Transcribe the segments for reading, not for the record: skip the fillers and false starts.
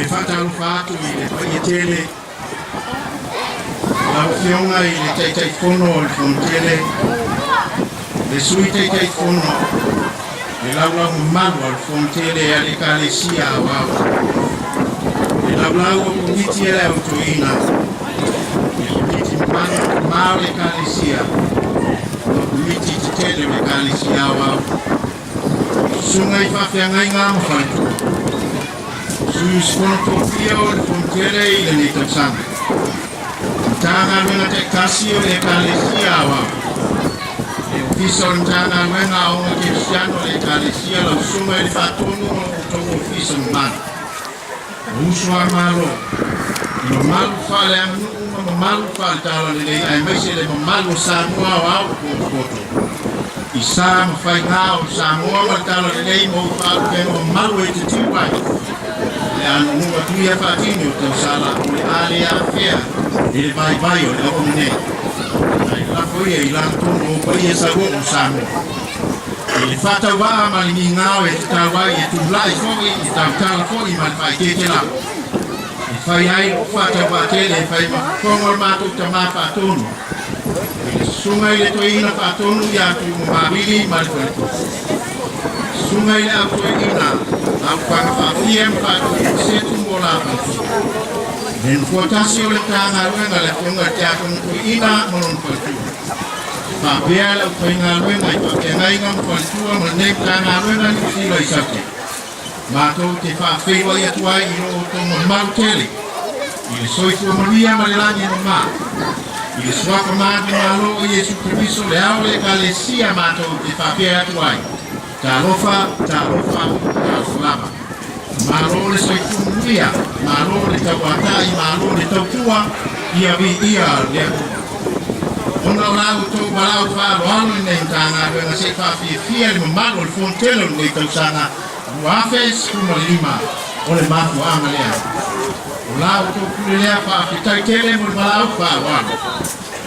te faatalofa atu i le paia tele lau Afioga i le Taitaifono o le Fonotele, le Sui Taitaifono, le laulau mamalu a le Fonotele a le Ekalesia Aoao, le laulau o Komiti a le Au Toeaina, le Komiti mama o le Ekalesia, ma Komiti tetele o le Ekalesia Aoao, Susuga i faafeagaiga ma faletua, Sui usufono tofia o le Fonotele i lenei tausaga, Matagaluega taitasi o le Ekalesia Aoao, le Ofisa o le Matagaluega Aoga Kerisiano a le Ekalesia lau Susuga i le Faatonu ma lo outou Ofisa mamalu, o uso a Malo, i mamalu faaleaganuu ma mamalu faale-talalelei aemaise le mamalu o Samoa aoao ua potopoto i sa ma faigā o Samoa ma le talalelei ma ou faalupega mamalu e titiu ai le anuanu atu ia faatini o tausala o le a le afea i le vaivai o le auauna nei. Ae lafo ia i lagatonu o paia sauoo o Samoa i le faatauvaa ma le migao e tatau ai e tulai foi e tautala foi ma le faaeteete lava e fai ai lou faatauvaa tele e fai ma fofoga o le matou tama faatonu i le susuga i le toeaina faatonu ia Tuimomawili ma le faletua. Susuga i le au toeaina, aufaga faafia ma faatuisetu mo la faletua. Le nofoa tasi o le Matagaluega le Afioga i le Tiakono Toeaina ma lona faletua. E faapea le aufaigaluega i faafeagaiga ma faletua ma lenei Matagaluega Niu Sila i Saute. Matou te faafeiloai atu ai i lo outou mamalu tele i le soifua manuia ma le lagi e mama. I le suafa manumalo o Iesu Keriso le ao o le Ekalesia matou te faapea atu ai, Talofa, talofa, talofa lava. Malo le soifua manuia, malo le tauatai, malo le tautua, ia viia le Atua. Ona o la outou valaau faaaloalo i lenei Matagaluega se i faafiafia le mamalu o le Fonotele o lenei tausaga 2015, o le mafuaaga lea. O la outou pule lea faafetai tele mo le valaau faaaloalo.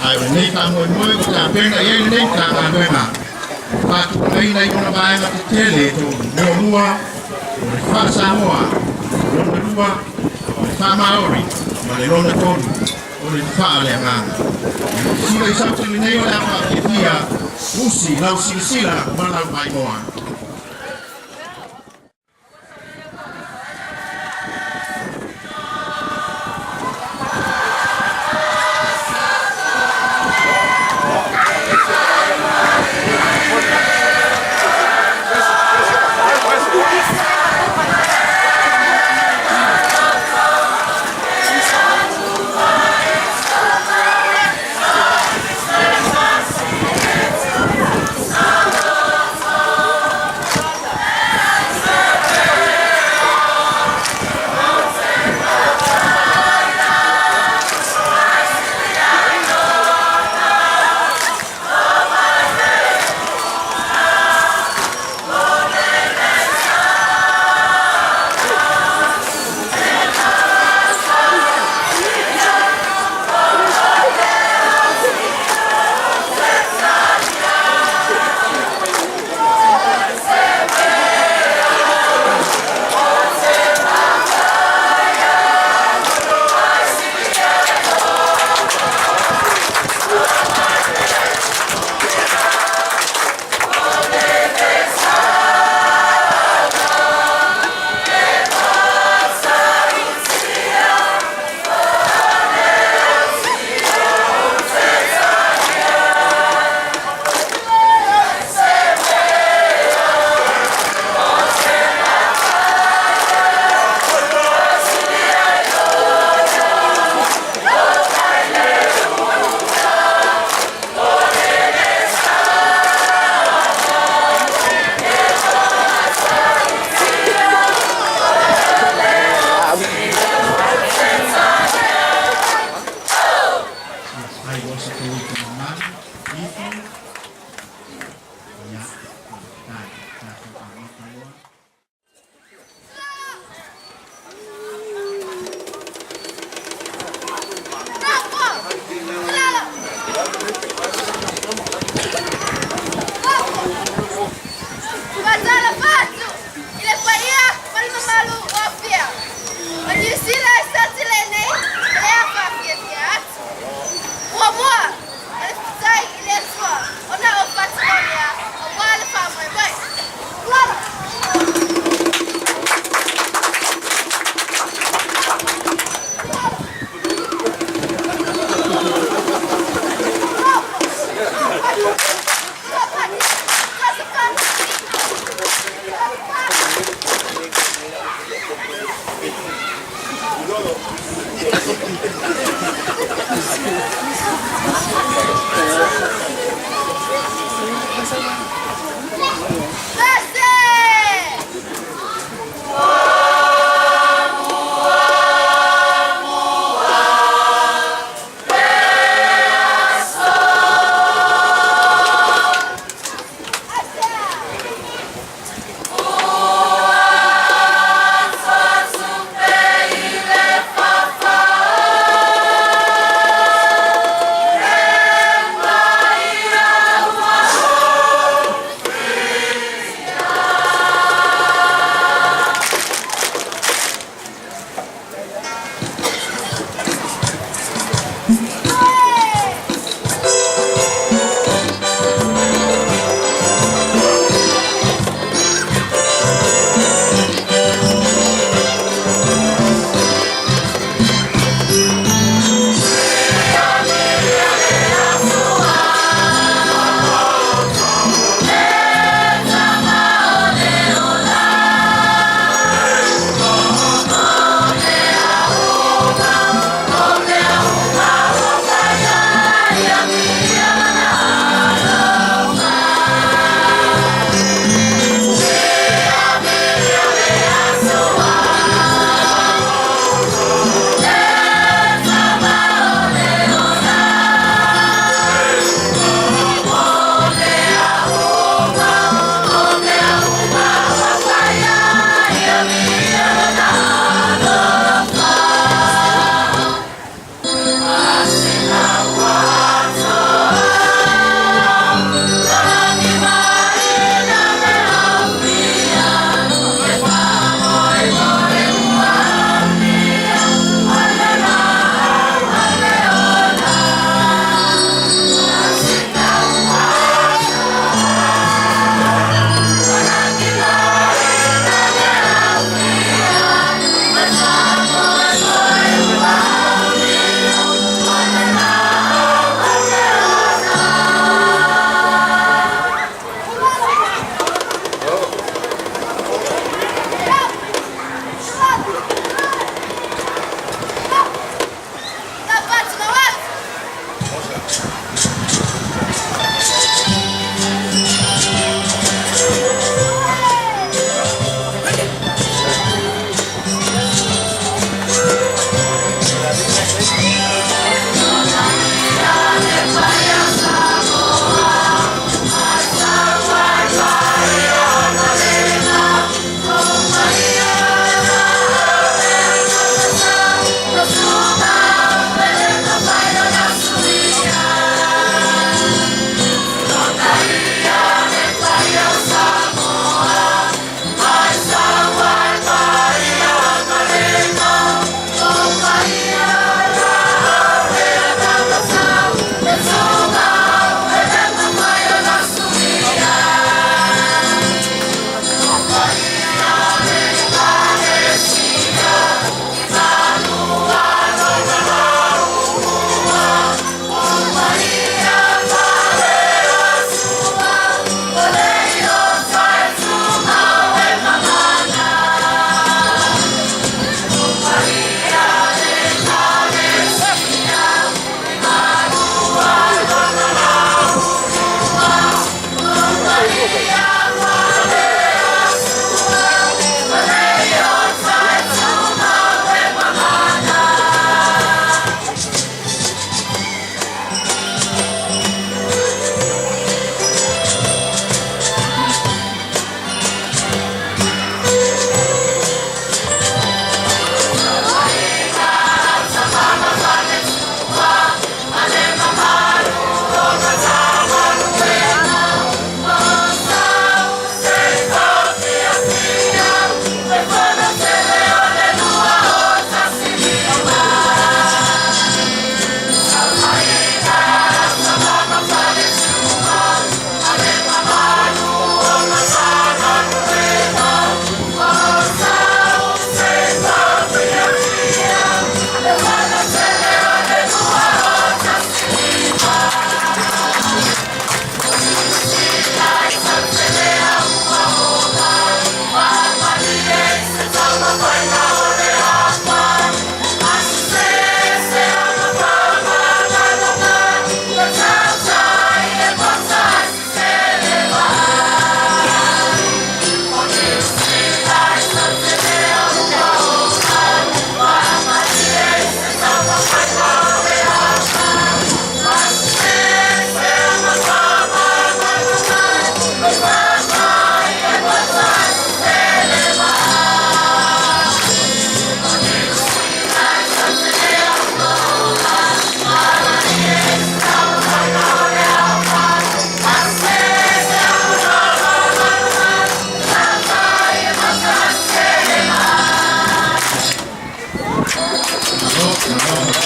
Ae o lenei faamoemoe ua tapena i ai lenei Matagaluega, ua faatulagaina i ona vaega tetele e tolu. Muamua, o le faa-Samoa, lona lua, o le faa-Maori, ma le lona tolu, o le faaleagaga. Sila i sauti lenei o le a faafiafia, usi lau silasila ma lau maimoa.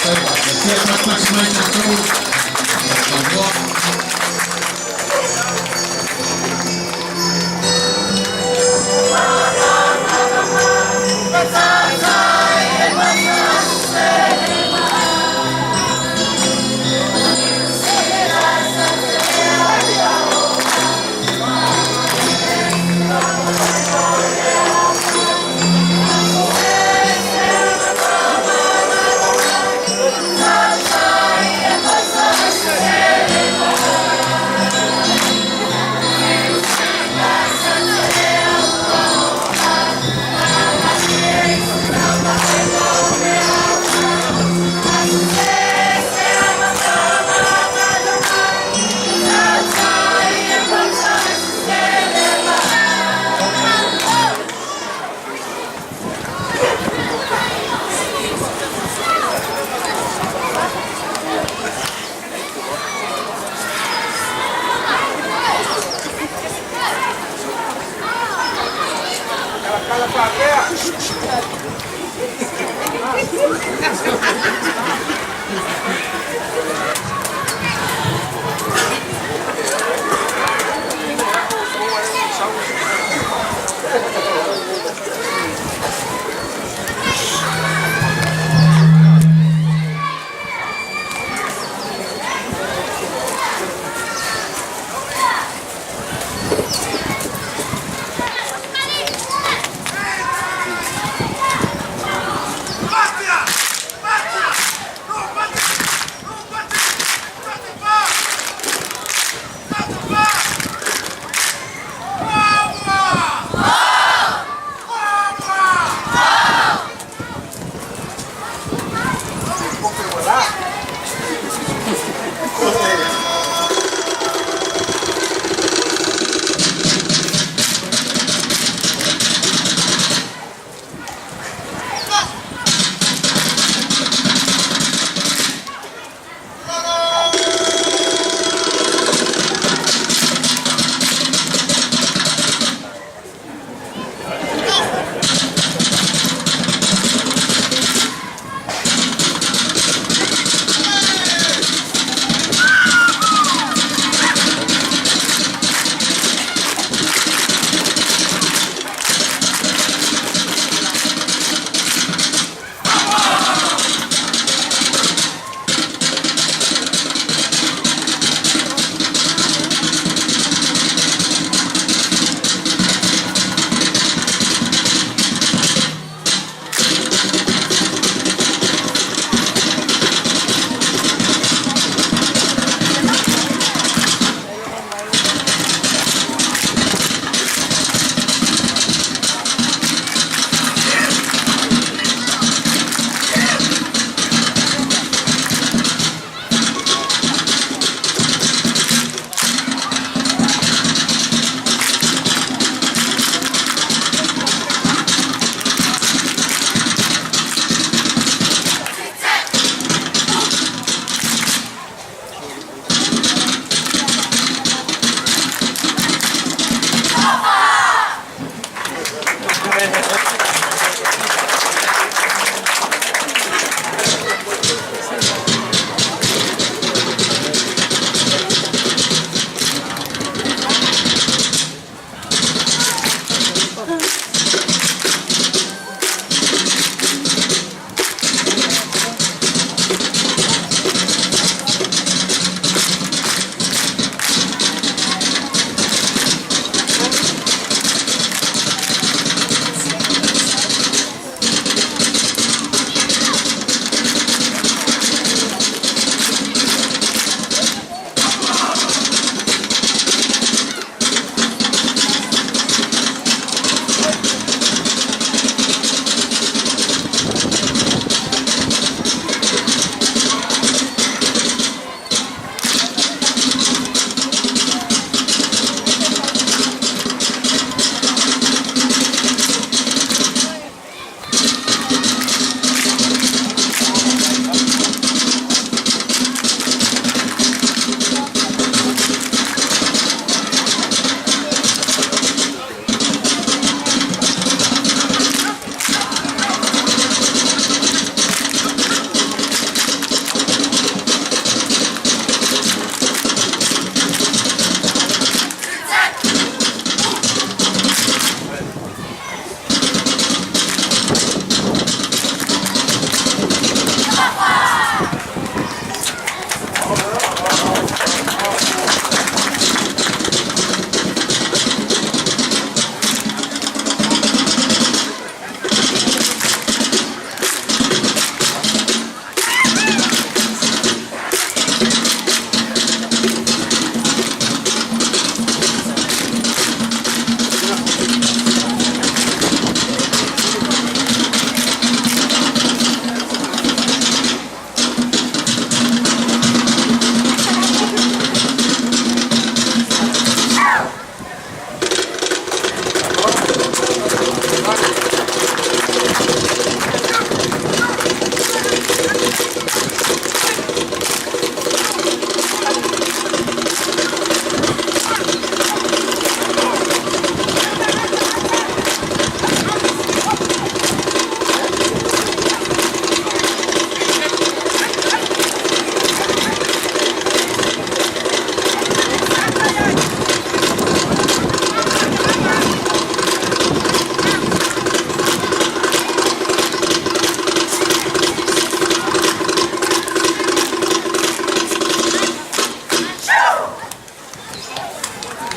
Faafetai. Ia patipati mai tatou saunoa.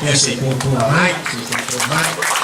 Ia se i puapua mai, se i puapua mai.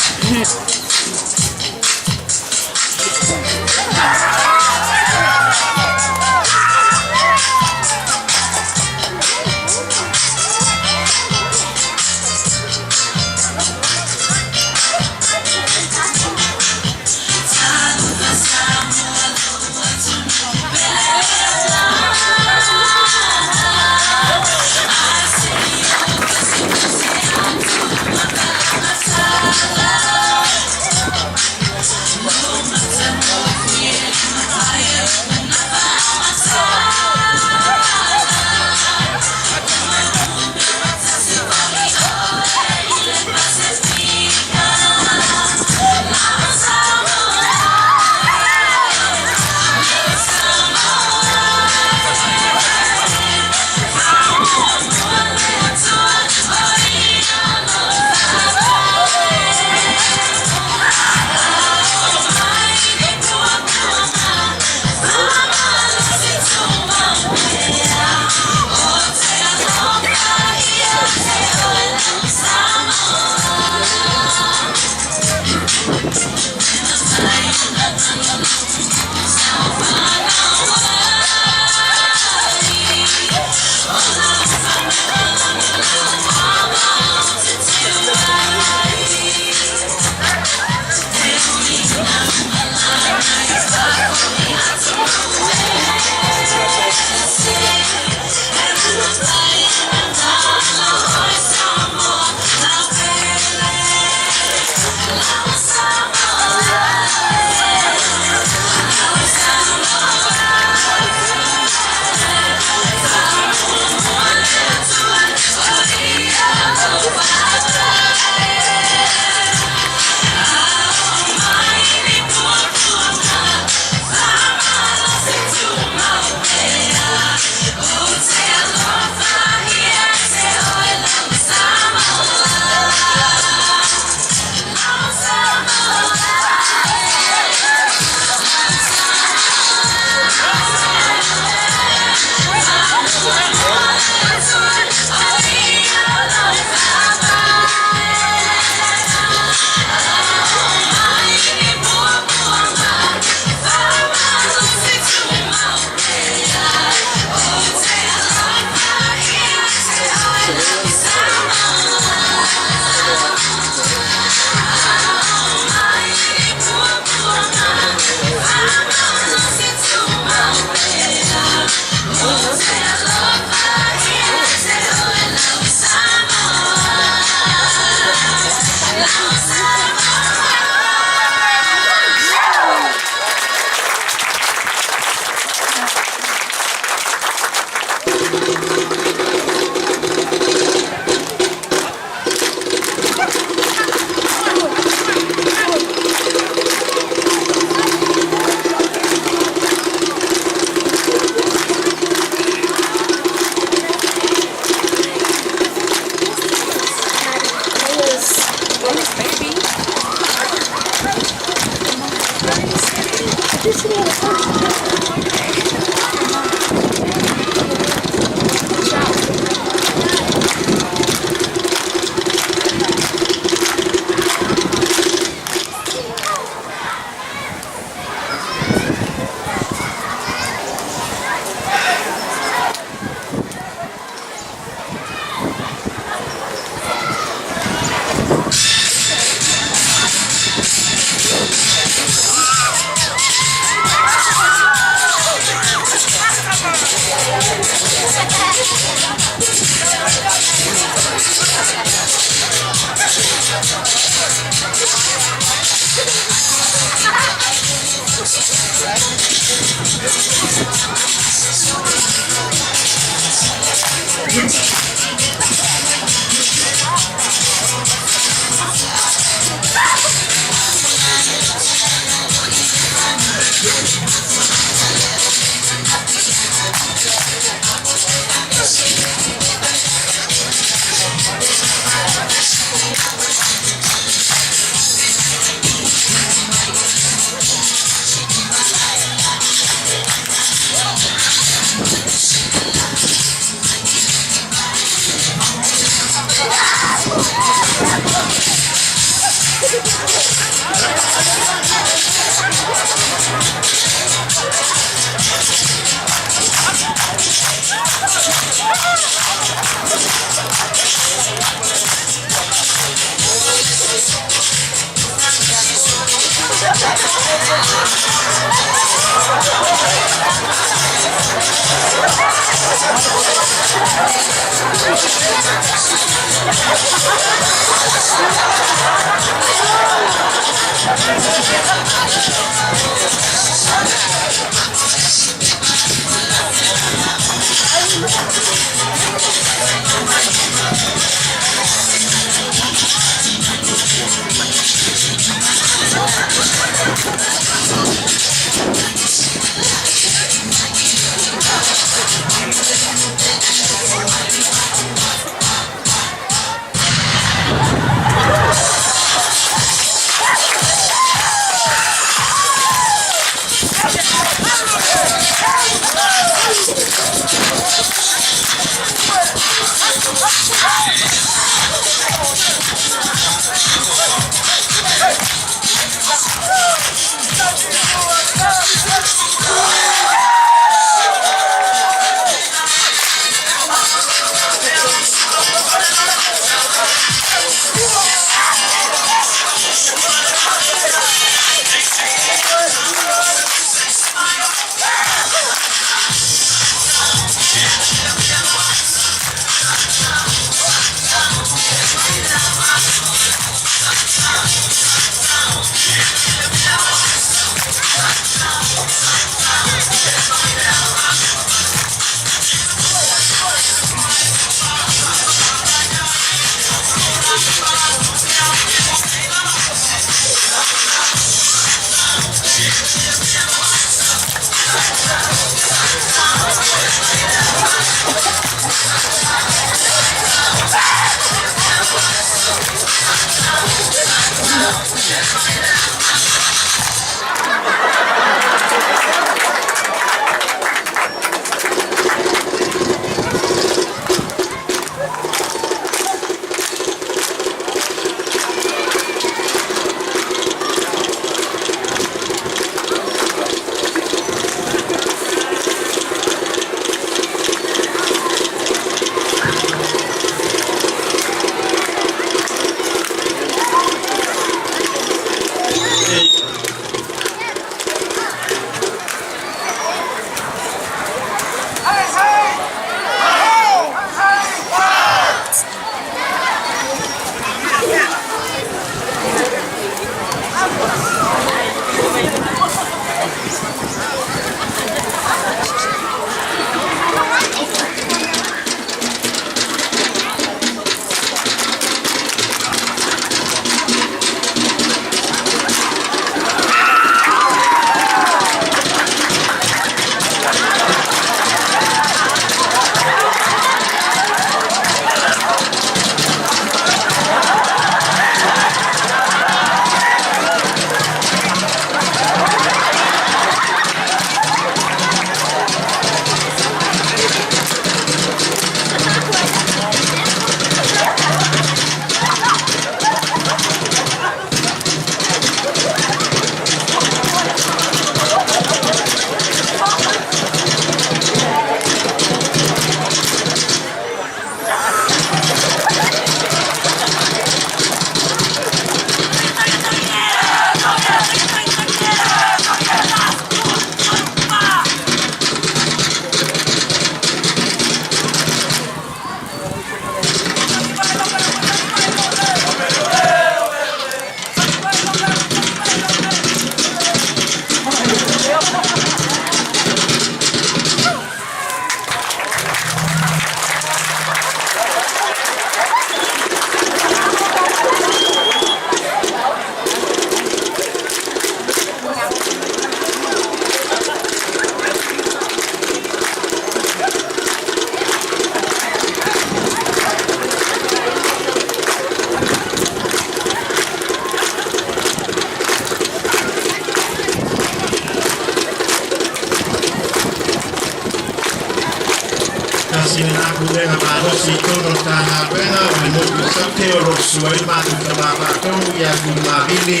Tasi lena pulega malosi i totonu o le Matagaluega o le motu i Saute o lo o susu ai le matou tama faatonu ia Tuimavili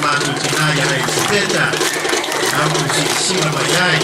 ma matou tina ia Elisapeta na ua silasila mai ai.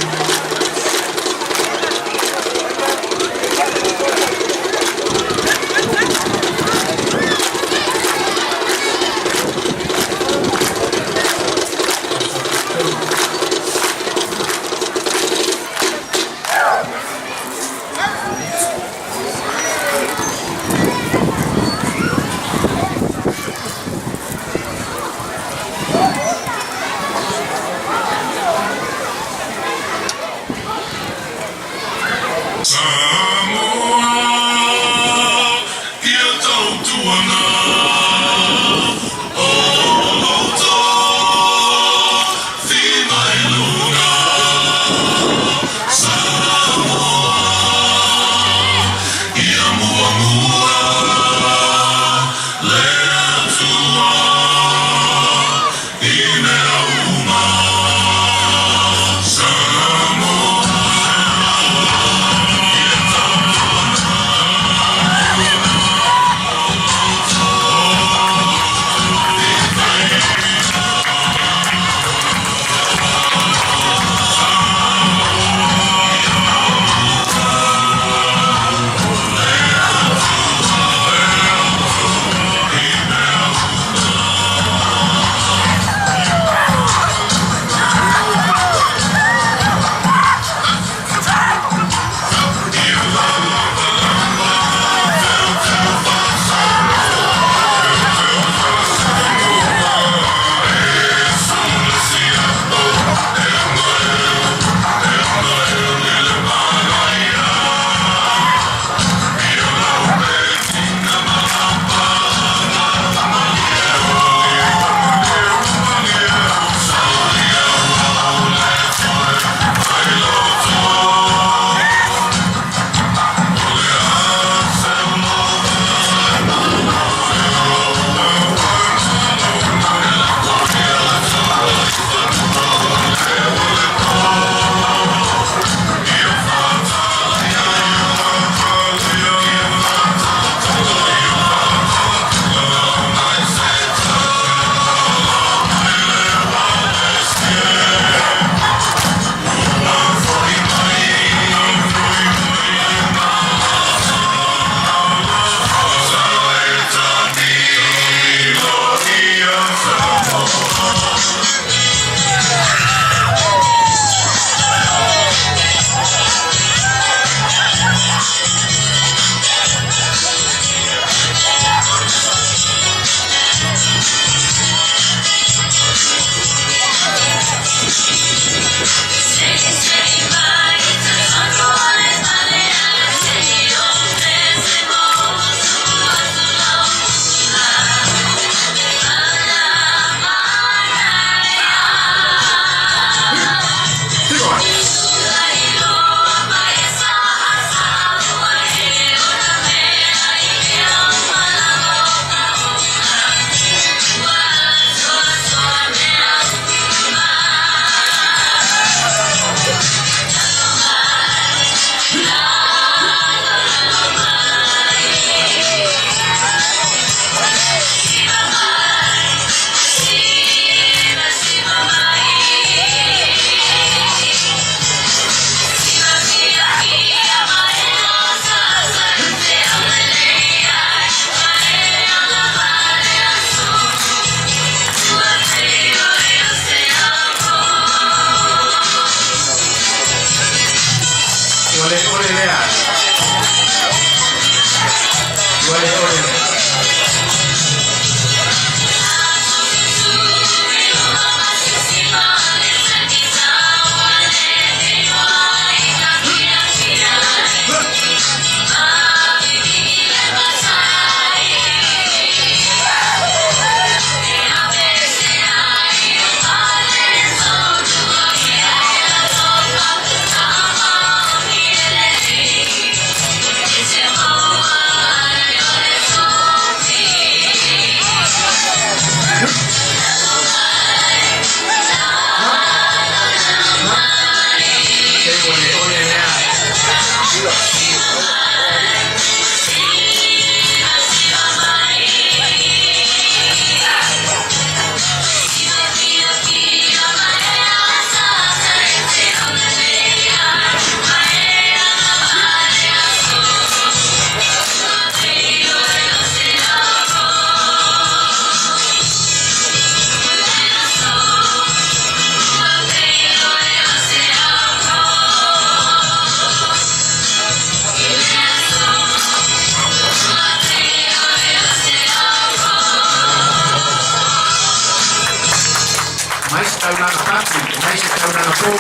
Mai se taulaga pati, mai se taulaga po,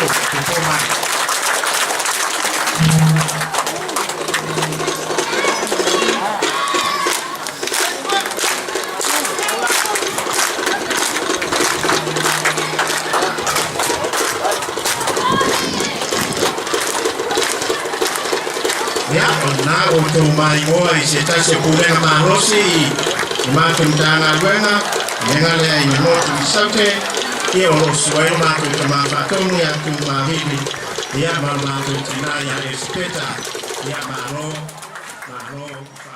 fofo mai. Ia, o lena ua outou maimoa i se tasi o pulega malosi i le matou Matagaluega, le lea i le motu i Saute, ia o lo o susu ai lo matou Tama Faatonu ia Tumahivi, ia ma lo matou Tina ia Elisapeta, ia malo, malo.